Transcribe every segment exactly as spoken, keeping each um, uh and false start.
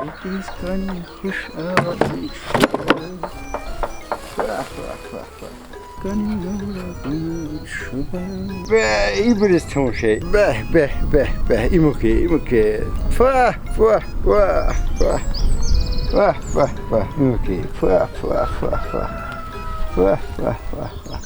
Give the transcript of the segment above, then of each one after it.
Итиз кӀани хуш авач. Вах, вах, вах, вах. КӀани авур акуна чубан. Ве, ибуруз тамашай. Бе, бе, бе, бе. Имуки, имуки. Фа, фа, фа, фа. Фа, фа, фа. Имуки. Фа, фа, фа, фа. Фа, фа, фа, фа.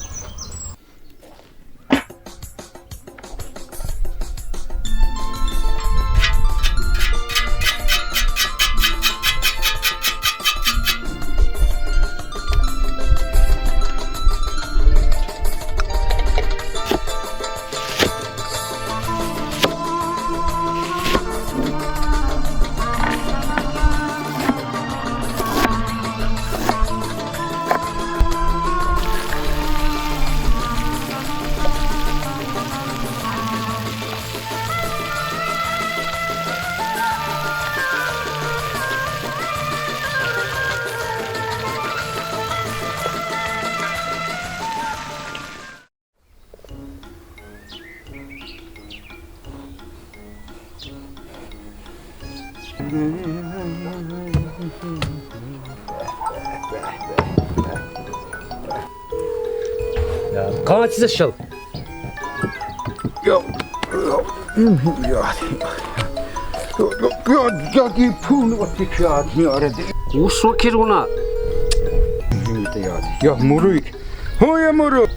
Я, къанциз ашал. Я, я, я, я, я, я, вуч сукир вуна? Я, Мурук. Гьу, я Мурук.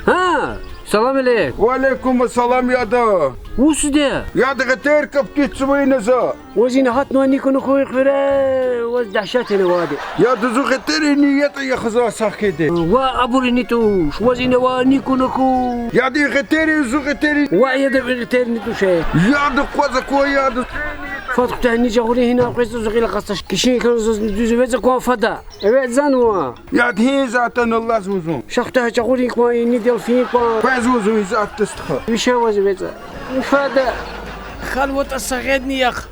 Гьа, салам алейк. Ва алейкум ассалам, яда. Вучиз де? Яда, гъетер капӀ тийиз вуна за. Ваз ина гьатнавай никӀ авуна хьуй хуьре, ваз дагьшат авайди. Яда, зун гъетерин ни ятӀа, я хизан сагъкиди. Ва абур ни туш, ваз ина ва никӀ авуна хьуй. Яда, гъетерин, зун гъетерин. Ва яда, ви гъетерин ни туш. Яда, къваз аква, яда. Фад куьтягьни жагъурин гьина къвез, зун гъил акъатзавач. Кишин хьана заз дуьз эвез акван фада. Эвез занва. Яда, гьи затӀ атана лугьузва зун. Шахтар чагъурин кван, и нидел фин кван. Къвез лугьузва и затӀ, стха. Виша ваз эвез. Фада. Халвата сагъедни яхъ.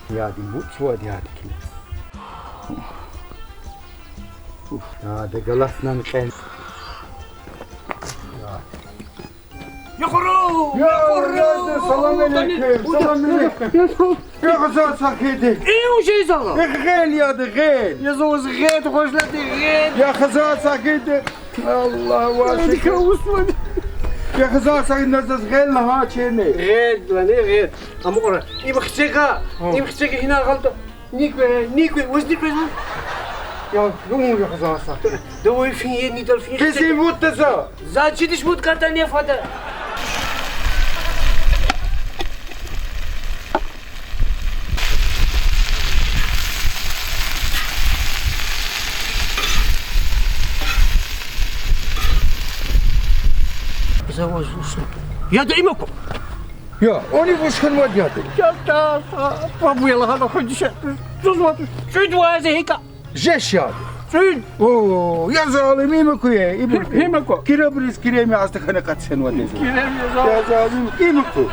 Яда, им вуч вад яда хьи. Уф, яда, галатнани кьен. Я къуру, я къуру. Яда, салам алейкум, салам алейкум. Я хизан сагъкиди. И вуч жезва? Э, гъел, яда, гъел. Я заз гъел хуш лагьайди, гъел. Я хизан сагъкиди. Аллагь, ваз шукур. Дика усман. Я хизан сагъкиди, заз гъел лагь, чирни. Гъел лагьана, гъел. Амукьра. Им хцега, им хцега гьина гъалда. НикӀ квез, никӀ квез, ваз никӀ квез лагьана. Я, вун я хизан сагъкиди. Давай фин, е нидал фин. Кесин вутда за. Заз чидиш вуд картани фада. Яда, им аква. Я, ани вуч хьанвайди яда? Я, та, та, бабуя лагьана хьуй дише. Зузватуш. ЦӀуьд вази гьикӀа. Жеч яда. ЦӀуьд. О, я залим, им аква, им аква. Им аква. Киребриз киреми аз тахьана къатсенвайди я. Кирем я залим. Я залим, им аква.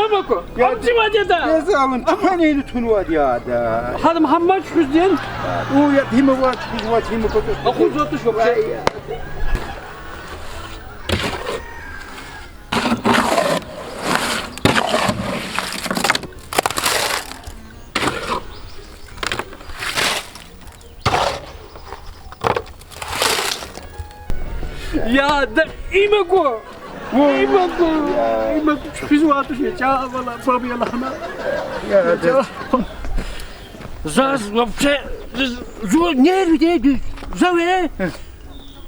Им аква. Я, амцивайди яда. Я залим, чухвани ина тунвайди яда. Гьада Мугьаммад чуьхуьздин. О, я, им авач, чуьхуьзвач, им аква. Ахузватуш вообще. Ай, я. Яда, им аква. Им аква. Им аква. Чуьхуьзватуш я, чан бала, бабуя лагьана. Яда. Заз вообще, зун нервида дуьз. Заве.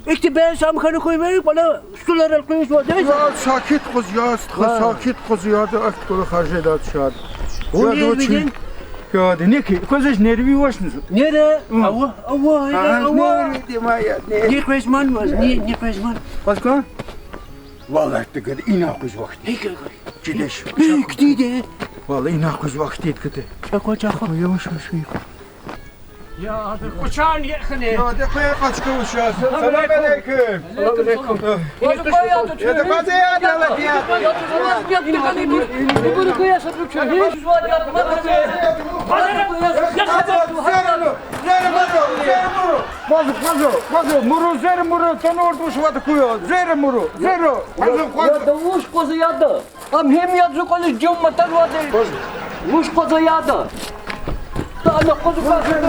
Ихьтин бес ам хьана хьуй ве, бала стулар элкъуьзвайди я. Я, сакит къуз, я, стха, сакит къуз, яда, ахьтин кӀвалахар жедач, яда. Вун нервидин? Яда, ники, квез нерви авачни? Нерви? Ава, ава, ава. Нерви дима, я, нерви. Ни къвезман ваз, ни, ни къвезман. Валлагь, тагад ина къуьз вахт. ГьикӀ, гьикӀ. Чидеш. ГьикӀ, диде. Валлагь, ина къуьз вахт, диде. Чаква, чаква. Чаква, яваш, яваш, яваш. Кучан яхни. Я, де къе къачка уша. Салам алейкум. Салам алейкум. Я, де къе я, де къе я, де къе я. Базу, базу, базу, муру, зер муру, танур туш ватакуя, зер муру, зер, базу, базу. Яда, вуч къваза яда? Ам гьим яд зукъали жумма тар вади. Вуч къваза яда? Ана къваза яда.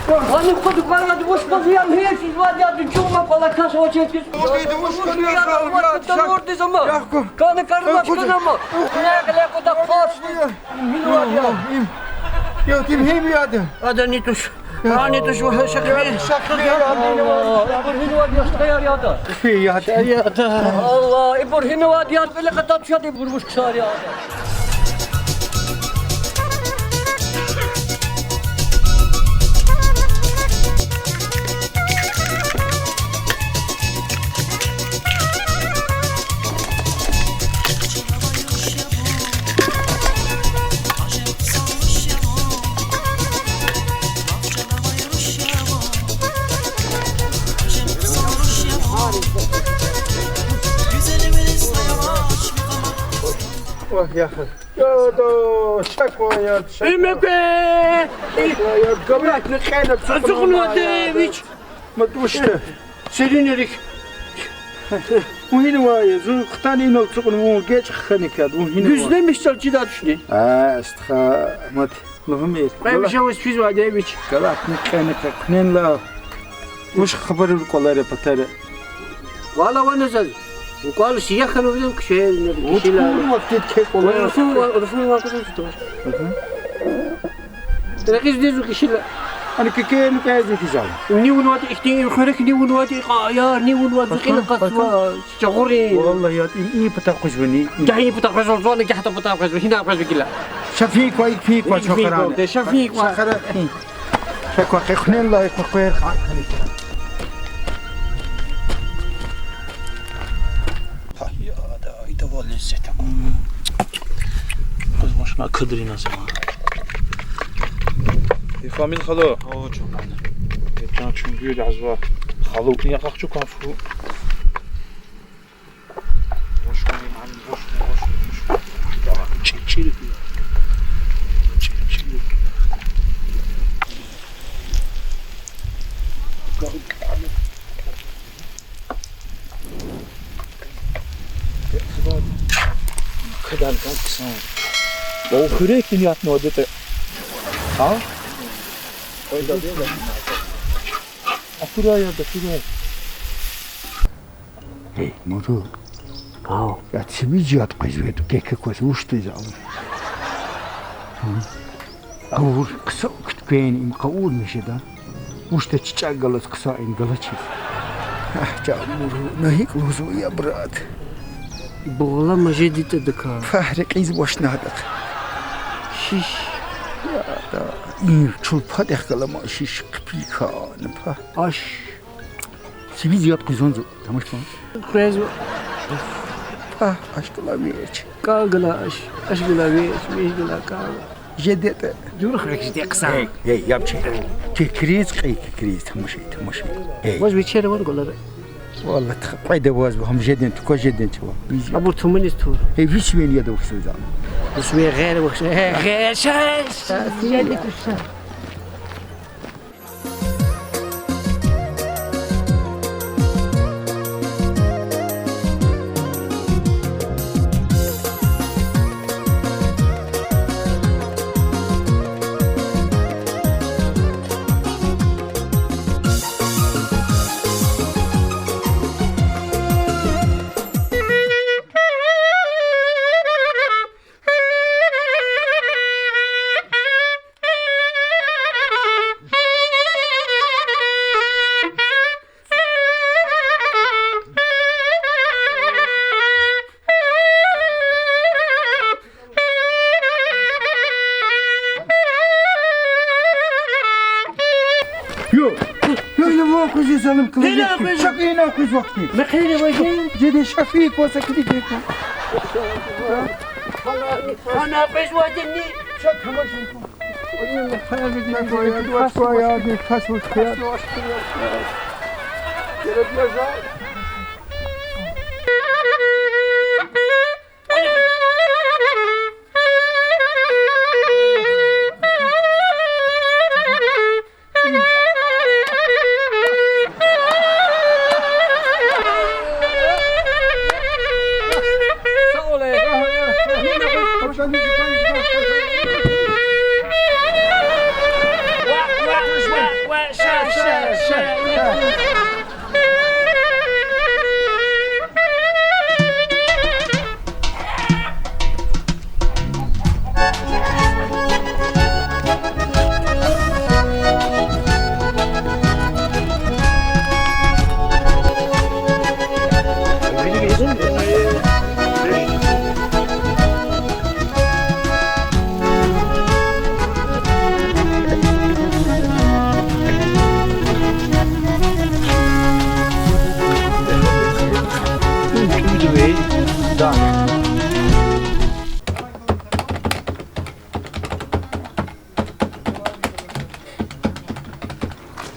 Ана къваза яда, вуч къваза ям гьим чиз вади яда, жумма къвала кас вачиз. Вуч къваза яда, вуч къваза яда, вуч къваза яда, вуч къваза яда. Кана кармаш канама. Нек леко да пас. Им гьинвади я? Им, им. Я, им гьим яда? Ада ни туш. Ани туш ва шакъи. Шакъи я, ада. Ибур гьинвади я, шкаяр яда? Шкаяр яда. Аллагь, ибур гьинвади я, пеле къата тушади, ибур вуч ксар яда? Вагь, яхи. Яда, шаква яд, шаква. Имеке! Шаква яд, галатни кьена ацукьнава. Ацукьнава де вич. Матушка. Серинерик. Вун гьинава я, зун хтана инал ацукьнава, вун геж хьаник яд, вун гьинава. Гуьзне мисал чида тушни? А, стха, мат, лугьумир. Къемиша ваз физвайди вич. Галатни кьена къе хъненла. Вуч хабар кӀвалера патара? Вала вана заз. УкӀвал сияхана вилин кишел, вуч кишила. Кур вахтид ке кӀвалера. Руфун ва, руфун ва кузун читаваш. Мгм. Рекьиз дезу кишила. Ани кекени кьезу кизал. Ни унвади ихтин хуьрек, ни унвади кьаяр, ни унвади кьила къацва. Чагъури. Валлагь, яд, им, им пата къвезвани. Гагь им пата къвезва, зуна гагьда пата къвезва, гьина къвезва гила. Шафиква, икфиква, шафиква, шакъарани. Де шафиква. Шакъарани. Шакъа къе хъненлай къвакъвер къакъни. Гьа, яда, ида вал леззет акун. Къуз машина кадрина зама. Фамил хало. О, чуман. Итан чунгур азва. Халу я къахчу кафу. Вош кун, ман, вош кун, вош кун, вош кун. Чил, чил. Чил, чил. Кадан кан ксан. О, хуьрек тин ятна адета. А? Акурай, акурай. Гьей, Муру. Ав. Я цивиз яд къвезвайди, кеке кваз вуч тийиз ала. Гъавур хъсан куьтквени им къавур мешеда. Вучда чичӀек галаз хъсан ин галачиз. Агь, чан Муру, на гьикӀ лугьузва я, брат? Бугъулама жедитӀа дакар. Фагь, рекьиз башнадахъ. Шиш. Я да, ин чулпадихъ галама шиш хъипи кана, фагь. Аш. Цивиз яд къвезва зун, тамаш кун. Къвезва. Пагь, ашкъила вич. КӀал гала аш, аш гала вич, вич гала кӀал. ЖедетӀа. Дур хрек жеде хъсан. Гьей, гьей, яб чи. Кекриз, кьей кекриз, тамашай, тамашай. Гьей. Ваз вечера ван гвалара. Валлагь, тха къведа ваз, гьам жедин, тука жедин чава. Абур туманиз тур. Гьей, вич вен яда вахсуза. Вич вен гъер вахс-, гъер, гъер, шай, шай. Ё, ё, ё, ван къвезвай, залум калай. Гьина къвезвай. Шак гьина къвезвай хьи. Мехъери вай. Жеди Шафик васа килигирка. Гьана къвезвайди ни? Шак тамашай.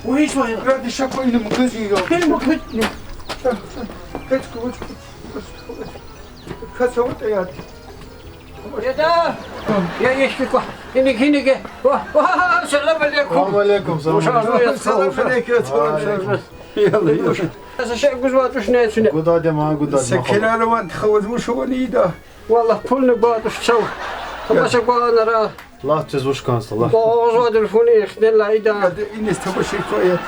Вагьиз, вагьиз. Ради шапа ина мукъузи я. Ина мукъузи. Ша, ша. Гьеч квач. Касават аяд. Деда! Я, ешкиква. Иник, иник. Ва, ва, салам алейкум. Ва алейкум салам. Салам алейкум. Ва алейкум. Ялла, ялла. Са шей гузвай туш нецуне. Гудадема, гудадема. Са келяр аван, хаваз вуш авани ида? Валлагь, пулни гвай туш чав. Тамаша гванара. Лагь, чиз вуш кӀанзава, лагь. Богъузвай телефон ихтилай ида. Ида, инис тамаша квай я.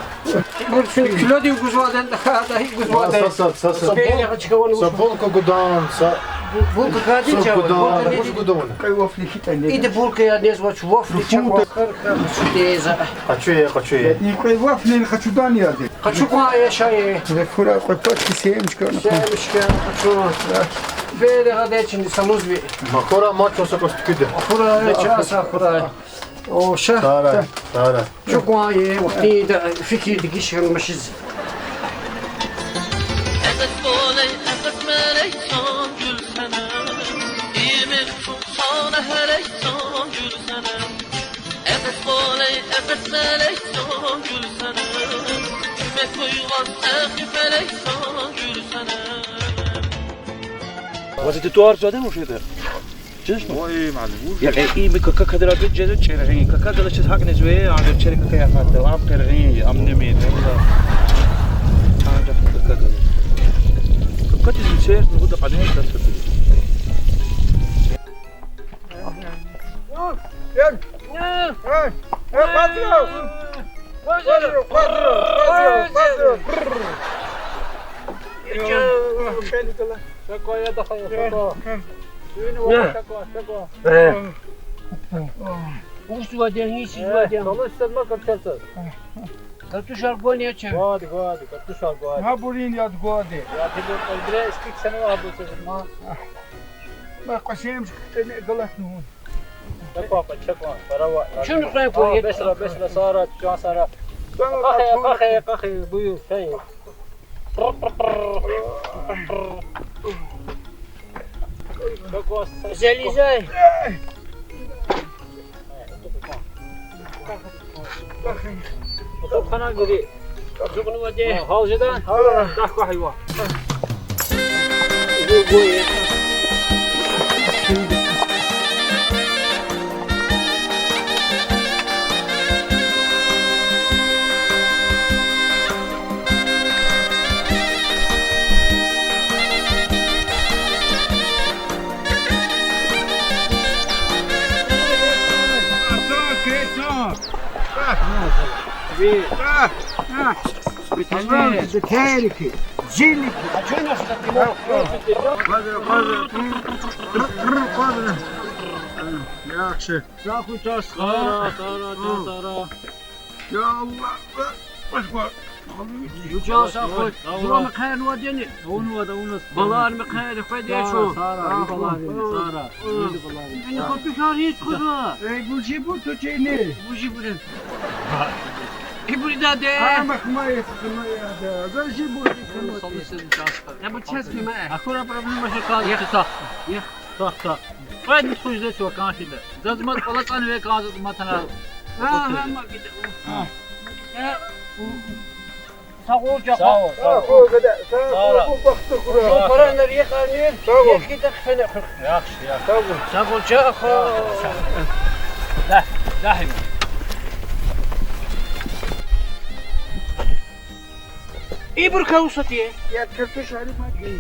Ибур чун килоди гузвайди, даха, дахи гузвайди. Са, са, са, са. Бери гъачкаван. Са булка гудан, са. Бу-, булка кадин чавай, гудан, булка вуш гудавуна? Кай вафли хитани. Ида булка я, незвач вафли чавай. Хар, хар, чудеза. Къачу я, къачу я. Ни кай вафли къачудан яди. Къачу кван я шаи. Зе хура къвепад ки семечка. Семечка, къачу. Бери гъадечни салузви. Ма хура мачо са костуки де. Хура, часа хура. О, ша. Сара, сара. Чукван е, вахтинда фикир дегиш хьанмашиз. Ваз тротуар жеда вуж ятӀа? Честно? Ой, малим, вуж. Я, э, им кака кадра бед жеда чергъин. Кака галачиз гьакӀ незве, а чери кака яхатда. Ам къергъин, ам немин. Анжах кака гала. Кака тиз мисер, ну, да къанер, да сатир. Картуш гвайди я, гьи сиз гвайди я? Картуш гвайди я, чеб. Гвайди, гвайди, картуш гвайди. Гьабурун яд гвайди. Я, ти бу къалбре, скик сана абу сана. Ма къасем кьене галатна вун. Чаква, чаква, парава. Чун къен ква. Бесра, бесра, сара, чан сара. Къахе, къахе, къахе, буюр, чай. Залезай. Хана гири. Гьал жеда? Дахка гьайва. Яхшы. Сагъ хьуй, таз. Сара, сара, сара, сара. Я Аллагь, Аллагь. Вучиз сагъ хьуй? Жуван мехъер авунвайди яни? Авунвай, авунвай. Балар мехъер къведа чун. Сара, сара, сара. Ина хатушар гьич худа. Эй, бужи бу ту чини. Бужи бу. Ибур ида де. Ама хмай, хмай ада. Бужи бу. Я бу чес хмай. Акура проблема шакал. Ях, ях. Ях, ях. Къвед муьтӀуьгъ жезвач вакӀан хьайила. Заз мад кӀвале цӀанвай кӀанзава ман тана. Гьа, гьа, ман гида. Гьа. Сагъ ol, чахъ. Сагъ ol, сагъ ol. Сагъ ol, гада, сагъ ol, бахтур хьурай. Сагъ ol. Пара нер, я къанир, сагъ ol, я хида хфена хуьх. Яхш, яхш. Сагъ ol. Сагъ ol, чахъ. Сагъ ol. Да, да, гьим. Ибур кавсати? Я картош али мад гей.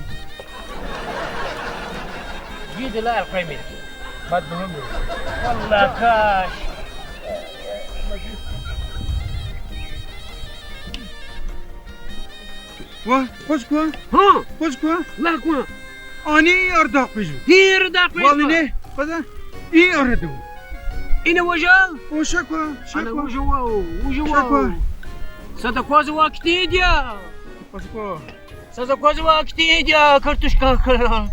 Гидила аркъвемир. Мад мугьим. Валлагь, каш. Ва, къваз ква? Гьа? Къваз ква? Лагь ква. Ани и арада къвезва. И арада къвезва. Валлагь, не, къваза. И арада. Ина вужал? О, ша ква, ша ква. Ана вужа вав, вужа вав. Ша ква. Сада квазва китидя. Къваз ква. Сада квазва китидя, картошка. Ша ква.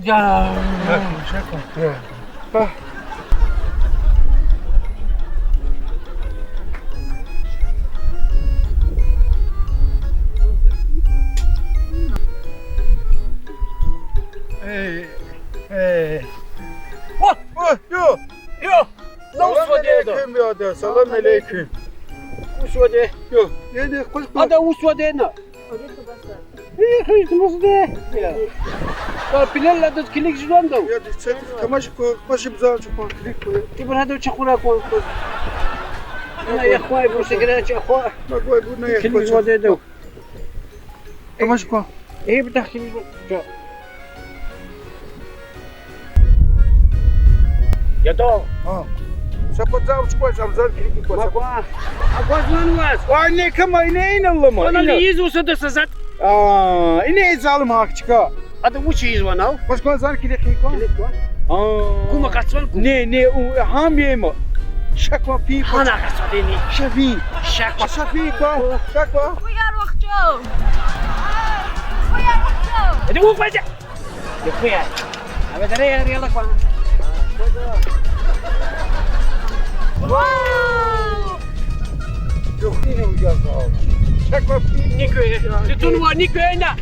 Я. Ша ква, ша ква. Я. Па. Эй, эй. О! О, ё! Ё! Салам алейкум, бирада, салам алейкум. Усваде. Ё, не, не, къваз ква. Ада усваде на. Э, хыждмузде. Я. Та пилел ладаз килиг жувандав. Я, ди, це, тамаш ква, маши бзар чуква, килиг ква. Ти бир гьада чахура ква. Ана яхвай, бу сигарет чахва. Ма ква, бу на яхва. Килиг жувандав. Тамаш ква. Э, бу дахин жува. Ядо. А. Са квазвач кваз, абзар килиги кваз. Ма ква. А кваз ван ваз. Ва не кама, ине, ине лама. Вана ине. Ли из усада сазат. А, ине залым гьахчка. Ада вуч ийизванал? Кваз кваз, зар килиг хьи ква. Килиг ква. А. Кума къацван кума. Не, не, у, гьам ема. Ша ква, фи ква. Гьана къацван дени. Ша фи. Ша ква. Ша фи ква. Ша ква. Куяр вахчо. Куяр вахчо. Эди у файда. Духуя. Абе даре яр яла кван. Вау! Духуя уя зал. Чаква пи. Никуя. Тутун ва никуя на.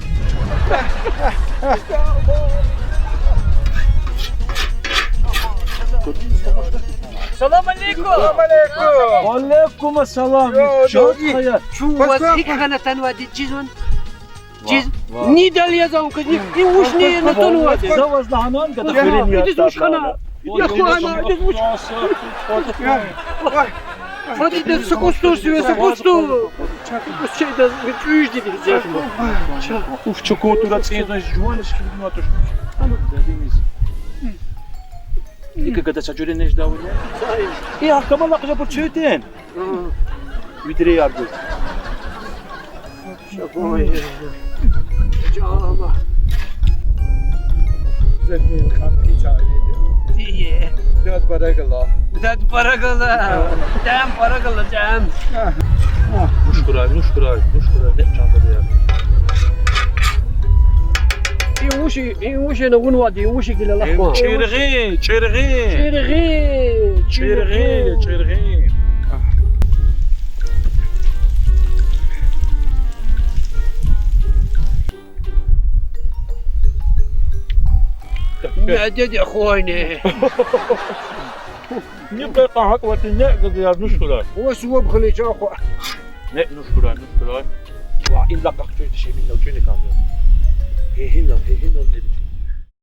Салам алейкум. Салам алейкум. Алейкум ассалам. Ё, чан ё, хая. Чу ваз хана танва ди чизван. Чиз. Ва, ва. Нидал я за вун куз, ни, и вуш ни, на тон ва. За ваз лагьанан гада хуьрин я. Идиз вуш хана. Я хуана, идиз вуш. Фади да сукусту сиве, сукусту. Чей да чуж диди. Уф, чукутура циза жуван шкилма туш. Дадиниз. Ика гада са жуьре неждавуля. И ахкамал ахъжа бу чуьтен. Видре яргуз. Ой, жама. Зермил хапки чалиди. Ие. Дад барагала. Дад барагала. Дам барагала, дам. Нушкурай, нушкурай, нушкурай. Не чанда я. И вуши, и вуши на вунвади, и вуши гила лахма. Чиргъи, чиргъи. Чиргъи, чиргъи, чиргъи. Мядеди хвайни. Ни къекъа гьакӀ вати, не гада я нушкурай. Ос ваб хани чахва. Не, нушкурай, нушкурай. Ва илла къахчуй дишемин навчуни кам. Гье гьинал, гье гьинал дедичи.